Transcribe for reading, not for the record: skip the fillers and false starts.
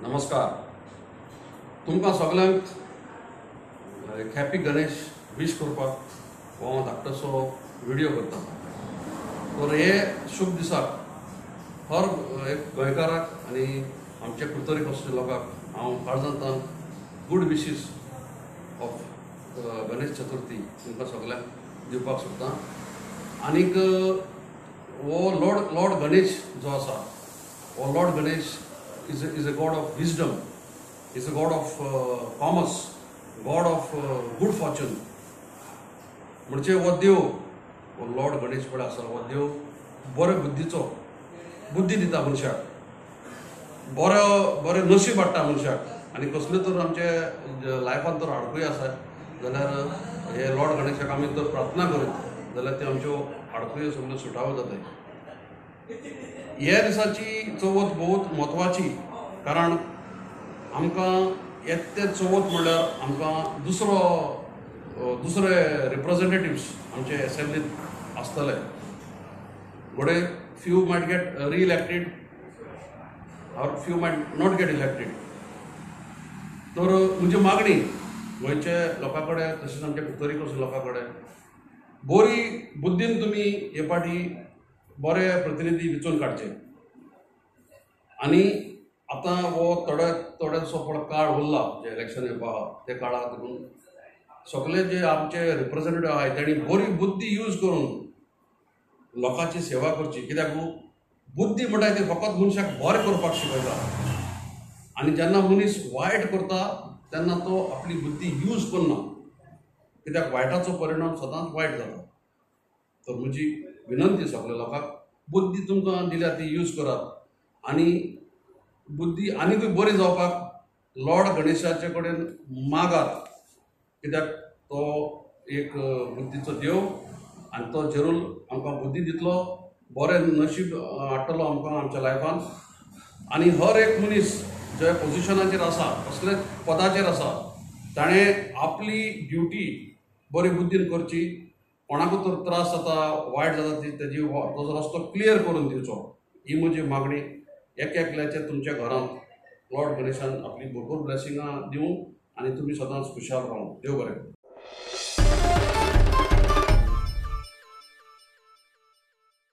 नमस्कार. तुमकां सगल्यांक एक हॅपी गणेश वीश करपाक हो हांव धाकटोसो व्हिडियो करता. तर हे शुभ दिसाक हर एक गोंयकाराक आनी आमच्या कुडतरी कसल्या लोकांक हांव काळजांतल्यान good wishes of Ganesh Chaturthi तुमकां सगल्यांक दिवपाक सोदता. आनीक हो लॉर्ड गणेश जो आसा, हो Lord Ganesh is a god of wisdom, is a god of commerce, god of good fortune. म्हणजे हो देव, हो लॉर्ड गणेश पळय आसा, हो देव बरे बुद्धीचो, बुद्धी दिता मनशाक, बरो बरें नशीब हाडटा मनशाक. आनी कसल्यो तर आमचे लायफान तर आडखळी आसा जाल्यार हे लॉर्ड गणेशाक आमी जर प्रार्थना करीत जाल्यार त्यो आमच्यो आडखळ्यो सगळ्यो सुटाव्यो जाताय. ह्या दिसाची चवथ बहुत म्हत्वाची, कारण आमकां येते चवथ म्हणल्यार आमकां दुसरे रिप्रेझेंटेटिव्स आमचे एसेंब्लीत आसतले. घडये few might get re-elected or few might not get elected. तर म्हजी मागणी गोंयच्या लोकां कडेन तशेंच आमच्या कुडतरी कसल्या लोकां कडेन, बरी बुद्दीन तुमी हे फावटी बरे प्रतिनिधी वेंचून काडचे. आनी आतां हो थोडेसो पळय काळ उरला जे इलेक्शन येवपा आहा त्या काळाक देखून सगळे जे आमचे रिप्रेझेंटेटिव्ह आहाय तांणी बरी बुद्धी यूज करून लोकांची सेवा करची. कित्याक बुद्धी म्हणटा ती फकत मनशाक बरें करपाक शिकयता, आनी जेन्ना मनीस वायट करता तेन्ना तो आपली बुद्धी यूज करना, कित्याक वायटाचो परिणाम सदांच वायट जाता. तर म्हजी विनंती सगल्या लोकांक, बुद्धी तुमकां दिल्या ती यूज करात आनी बुद्धी आनीकूय बरी जावपाक लॉर्ड गणेशाचे कडेन मागात, कित्याक तो एक बुद्धीचो देव आनी तो जरूर आमकां बुद्धी दितलो, बरें नशीब हाडटलो आमकां आमच्या लायफान. आनी हर एक मनीस जे पोजिशनाचेर आसा, कसलेच पदाचेर आसा, ताणें आपली ड्युटी बरी बुद्दीन करची. कोणाकूय तर त्रास जाता, वायट जाता, ती तेजी ताजो रस्तो क्लियर करून दिवचो, ही म्हजी मागणी. एक एकल्याचे तुमच्या घरांत लॉर्ड गणेशान आपली भरपूर ब्लेसिंगां दिवं आनी तुमी सदांच खुशाल रावूं. देव बरें करूं.